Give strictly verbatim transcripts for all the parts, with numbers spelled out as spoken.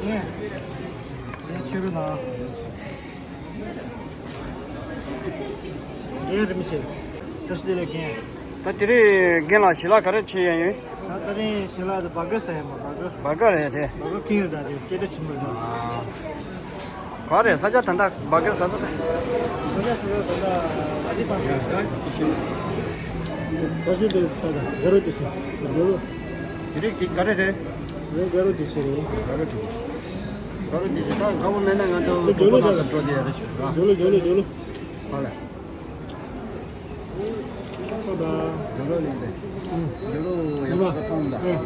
ངས་ངས་ཕྱི་རུ་ན། རྒན་རིན་པོ་ཆེ། བཀྲ་ཤིས་བདེ་ལེགས་རྒན། ད་དེ་རིང་རྒན་ལགས་ཞལ་ལག་ག་རེ་བྱེད་ཡ་ཡིན། ད་དེ་རིང་ཞལ་ལག་དེ་བར་གར་ཟ་ཡ་མ། བར་གར། བར་གར་རེད་དེ། བར་གར་ཀིང་རེད། ད་དེ་སྐད་གྲགས་ཆེན་པོ་རེད། ཨ། ག་རེ་ས་ཆ་ད་ལྟ་བར་གར་ཟ་ས་དེ། ས་ཆ་ཟེར་བ་ད་ལྟ་ཨ་ཏི་ཕ་ས། ད་ཤོད་དེ་ད་ད་ག་རེ་དེ་ཤོད་དེ་ལོ། དེ་རིང་དེ་ག་རེ་རེད། ངའི་དགའ་རོགས་དེ་ཆེ་རེད། དགའ་རོགས་དེ་ཆེ། དགའ་རོགས་དེ་ཆེ། ད་དགའ་པོ་མེད་ན་ང་ཚོ་དེ་ཇོ་ལོ་ཁོ་ཁོ་ན་ལ་འགྲོ་དེ་རེད་ཤག་ར། ཇོ་ལོ་ཇོ་ལོ་ཇོ་ལོ། ཧ་ལས། ཁོ་ད། ཇོ་ལོ་ལེན་དེ། ཨུ། ཇོ་ལོ་ཡག་པོ་མཐོང་ད། ཨུ།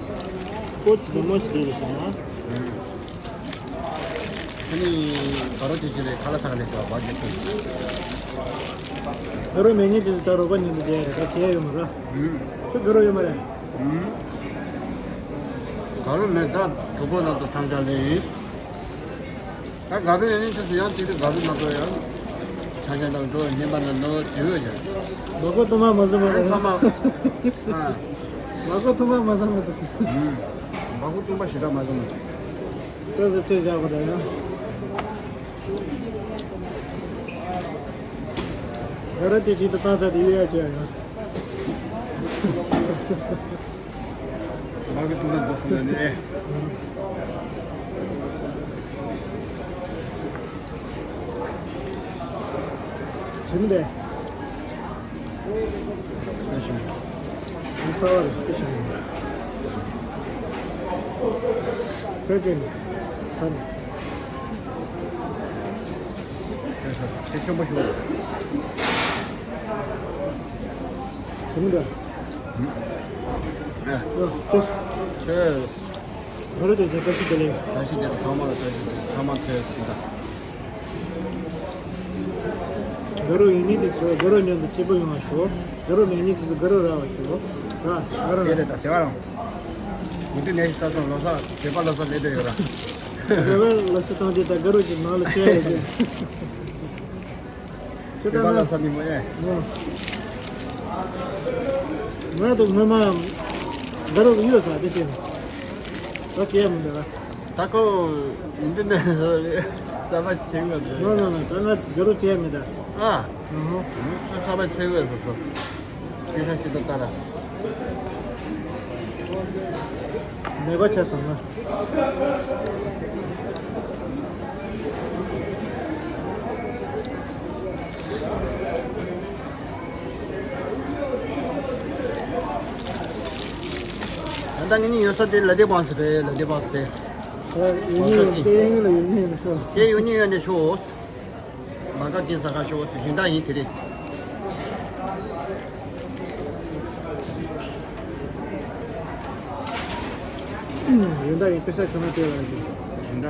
ཁོ་ཅི་དང་མོ་ཅི་དེ་རེད་ཤག་ན། ཨུ། ཁ་ནི་དགའ་རོགས་དེ་ཆེ་རེད། ཁ་ལག་ཚ་ག་ལས་ཐོག་བ་ཇེ་ཐུ། དགའ་རོགས་མེད་ཉིན་དེ་ད་རོགས་པ་ཉིན་དུ་བསྡད་རེད། ད་བྱས་ཡོད་མ་ར། ཨུ། ཁྱོད་དགའ་རོགས་ཡོད་མ་རེད། ཨུམ། དགའ་རོགས་མེད་ད་གྲོགས་པོ་ནང་དུ་འཚང་རྒྱ་ལེན་ཡིན། ད་དགའ་རོགས་ཡིན་ནི་ཆུ་ཚོད་ཡང་ཏིག་ཏིག་དགའ་རོགས་མ་དགོས་ཡང་། འཚང་རྒྱ་དང་འགྲོ་བའི་སྙན་པ་ནང་ནོར་བྱེད་འོས་ཀྱང་། མ་གོ་དུ་མ་མ་བཟོ་མ་རེད། ཚང་མ། ཨ། མ་གོ་དུ་མ་མ་བཟོ་མ་དུ་སི། ཨུམ། མ་གོ་དུ་མ་ཞེ་དྲག་མ་བཟོ་མ། ཏོག་ཙམ་ཚོད་བཞག་དགོས་ད་ཡང་། དགའ་རོགས་དེ་ཅིག་ཏུ་བཏང་ཚར་དེ་ཡོད་ཡ་ཅོ་ཡང་། མ་གི་ཐུག་ན་རྫོགས་སོང་ནས་ནས། ཞིམ་པས། ཨ་ཞིམ། མི་ཚ་བ་རེད་ཞིམ། ཁྱོད་ཀྱིས་ནི། ཁ་ནི། དེ་ཆེན་པོ་ཞིག་རེད། ཞིམ་འདྲ། ཨ། ཨ། ཅེས། ཅེས། དགའ་རོགས་དེ་ཚོ་བཀྲ་ཤིས་བདེ་ལེགས། བཀྲ་ཤིས་བདེ་ལེགས། ཚང་མ་ལ་བཀྲ་ཤིས་བདེ་ལེགས། ཚང་མ་ཚེ་སྲིད་ད། དགའ་རོགས་ཡིན་ནི་དེ་ཚོ་དགའ་རོགས་མཉམ་དུ་སྐྱིད་པོ་ཡོང་བ་ཤོག་དགའ་རོགས་མེད་ནི་དེ་ཚོ་དགའ་རོགས་རག་པ་ཤོག་ར། དགའ་རོགས་དེ་རེད་ད། དེ་བ་རང་། མི་དེ་ནས་ས་སོང་ལོ་སར་བོད་པ་ལོ་སར་ལས་དེ་ཡོད་ར། བོད་པ་ལོ་སར་བཏང་དེ་ད་དགའ་རོགས་ཀྱི་ནང་ལ་བཤད་ཡོད་དེ། ཁྱོད་ལྟ་ན། ང་ལ་ས་ནི་མོ་ཨེ། ང་དང་ངོ་མ་དགའ་རོགས་ཡོད་ས་དེ་བྱས་ནས། ད་བྱས་མི་འདུག་ཨ། ད་ཁོ་ཡིན་དུས་ནས་གསར་པ་བྱེད་དགོས་འདུག་ང་ང་ང་ད་ང་དགའ་རོགས་བྱས་མི་འདུག་ཨ། ཨ་ཧོ། ཁྱོད་གསར་པ་བྱེད་དགོས་སོ་སོ། སྐད་ཆ་ཞིག་ཏུ་ལྟ་ར། ནད་པ་ཆགས་སོང་ང་། ད་ལྟ་ངེད་གཉིས་ཡོད་ས་དེ་ལ་དེ་བང་སི་རེད། ལ་དེ་བང་སི་དེ། ཡོད་ནི་ཡོད་ནི་ཡོད་ནི་ཤོག་དེ་ཡོད་ནི་ཡོད་ནི་ཤོག་མ་ག་གིན་ས་ཁ་ཤོག་ཟེར་བཞིན་ད་ཡིན་དེ་རེད། ཡིན་ད་ཡིན་པེ་ས་ཁྱོད་མ་སྤྲད་ལ་ཡིན། བཞིན་ད།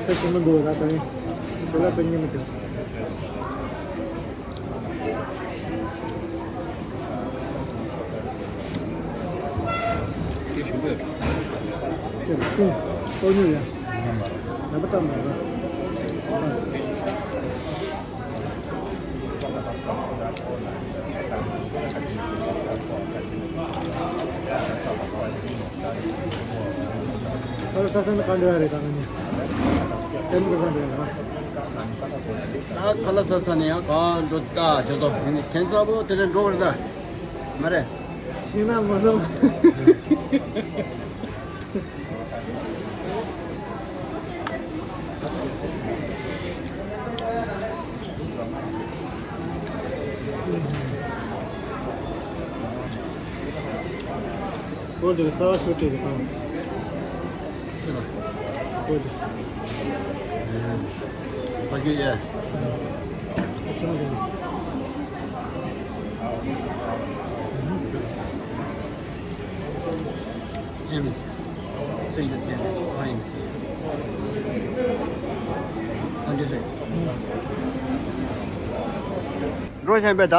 ཁ་ཞིམ་པོ་འདུག་ད་དོན་ཞོ་ལ་དཔེ་ཉེ་མི་ཐུབ། དེ་ཞིམ་པོ་ཡོད། དེ་ཅུང་ཏོག་ཉུང་ཡ། ཡང་པ་ཙམ་མ་རེད། ཁ་ལག་ཟ་ས་ནི་ག་འདྲ་རེད་ད་ང་ནི། དེ་མི་ག་འདྲ་རེད་ད། ད་ཁ་ལག་ཟ་ས་ནི་ཡང་གང་འགྲོ་ད་ཇོ་ཏོ་ཡིན་ནི་ཁྱེད་ཚ་པོ་དེ་རེད་འགྲོ་བར་ད། མ་རེད། ཤེས་ན་མ་རུང་། ཨོ་དེ་རྩ་བ་ཤོར་བྲལ་གི་དང་། ཤེས་ལ། ཨོ་དེ། ཕ་གི་ཡ། ཨ་ཅང་དེ། ཨེ་མི། ཚེ་ཡི་ཐེ་མི་ཕ་ཡིན། ཨ་འདྲེ་ཟེར། འགྲོ་བཞིན་པས་ད།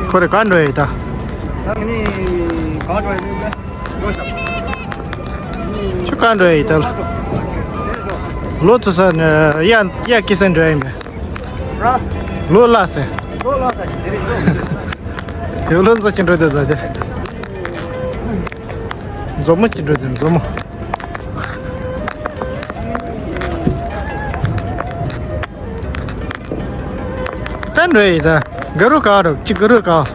ཁོ་རེ་ག་འགྲོ་ཡི་ད། ཁྱོད་ག་འགྲོ་ཡི་ད། ལོ་ཙི་ས་ནས་ཡ་ཡ་ཀི་སན་འགྲོ་ཡི་མེད། ལོ་ལ་སེ། ལོ་ལ་སེ་དེ་རེད། དེ་ལོ་ཙི་ཅི་འགྲོ་དེ་ཟ་དེ། མཛོ་མོ་ཅི་འགྲོ་དེ་མཛོ་མོ། ད་འགྲོ་ཡི་ད། ག་རུ་ག་རུ་ཅི་ག་རུ་ག།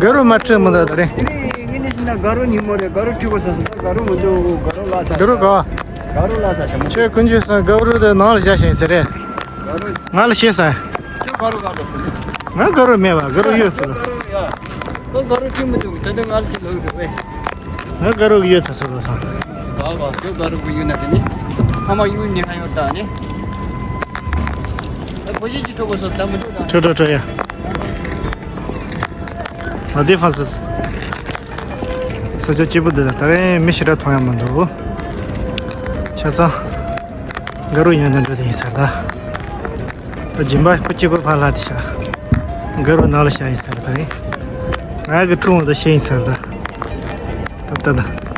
ག་རུ་མ་ཁྲིད་མི་འདུག་ད་རེད། ངས་ནས་ཤི་ན་ག་རུ་ཉིན་མོ་རེད། ག་རུ་ཁྲིད་དགོས་ས་སོང་། ག་རུ་མི་འདུག་ག་རུ་ལ་ས། ག་རུ་ག། ག་རུ་ལ་ས་ཞྭ་མོ། ཁྱོད་ཀུན་གྱིས་སང་ག་རུ་དེ་ནང་ལ་བཞག་ཤིང་ཟེར་རེད། ག་རུ། ང་ལ་ཤེས་སང་། ཁྱོད་ག་རུ་ག་རུ་སོང་། ང་ག་རུ་མེད་པ། ག་རུ་ཡོད་ཟེར། ཁོ་ག་རུ་ཁྲིད་མི་འདུག་ད་ལྟ་ང་ལ་ཁྱེད་ལོག་འགྲོ་བས། ང་ག་རུ་གི་ཡོད་ཚ་ཚ་ལོ་སང་། བ་བ་ཁྱོད་ག་རུ་གི་ཡོད་ན་དེ་ནི། ཚང་མ་ཡོད་ནི་ཁ་ཡོད་ད་ནི། ད་གོ་ཤེས་ཅི་ཐོག་གོ་སོ་ད་མི་ཐོག་ད། ཁྲོ་ཁྲོ་ཁྲོ་ཡ། ཨ་དེ་ཧྥ་སི། ས་ཆ་སྐྱིད་པོ་འདི་ལ་ད་རེས་མི་ཞེ་དྲག་མཐོང་ཡ་མི་འདུག་ཆ་ཚང་ག་རུ་ཡོད་ན་འགྲོ་དེ་ཡིན་ས་ད། ད་སྦྱིན་པ་ཁོ་གཅིག་པོ་ཕར་ལྷག་དེ་ཤག་ག་རུ་ནང་ལ་ཤག་ཡིན་ས་རེད་ད་རེད། ང་གི་ཁྲུང་འོ་ད་ཤེས་ཡིན་ས་རེད་ད། ད་ད་ད།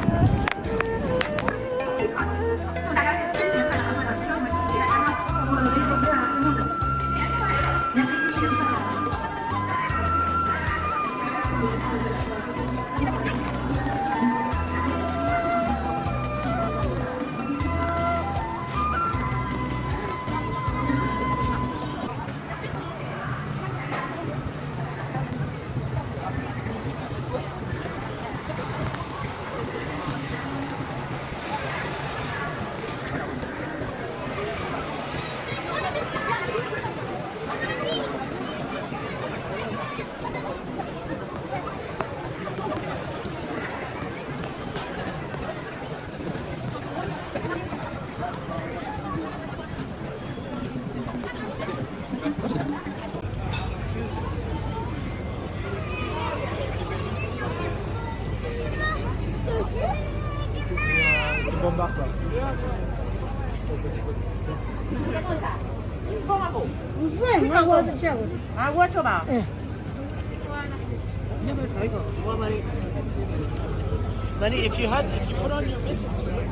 Money, if you had, if you put on your mittens, right?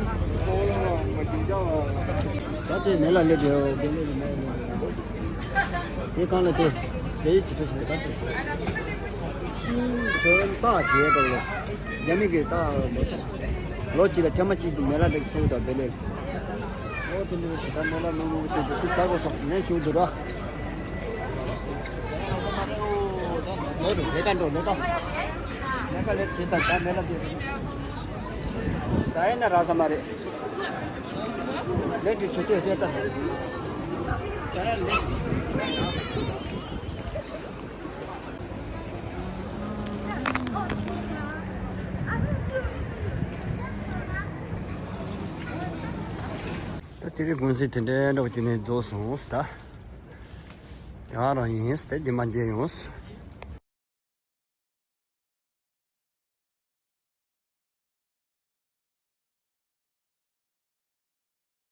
ད་དེ་མེ་ལ་ལེ་དེ་འོ་དེ་ལེ་མེ་ལེ། དེ་གང་ལ་དེ་དེ་ཡི་ཅི་ཐུ་ཞིག་ད་དེ། ཤིང་ཚོན་རྟགས་བྱེད་པ་ལ་རྒྱ་མི་གི་རྟགས་མོ། ལོ་གཅིག་ལ་ཐེངས་མ་གཅིག་གི་མེ་ལ་ལེ་སོང་ད་དེ་ལེ། འོ་དེ་ནི་ད་མེ་ལ་མེ་མོ་ཞིག་དེ་ཚ་གོ་སོགས་ནས་ཞུ་འདུག་ར། ལོ་རུ་ལས་ཀ་འགྲོ་ལས་ཀ་ལས་ཀ་ལས་བྱེད་ས་ད་མེད་ལ་བསྡད། ཟ་ཡས་ན་རག་ས་མ་རེད། ལས་འགྲོ་ཆུ་ཚོད་བསྡད་ད། ཟ་ཡས་ལས། ད་དེ་གི་གུང་སེང་དེ་འདྲའི་འདྲ་བོ་བྱས་ནས་རྫོགས་སོང་ཟེར་ད། ཡང་རང་ཡིན་ཟེར་ད་རྗེས་མ་མཇལ་ཡོང་ཟེར།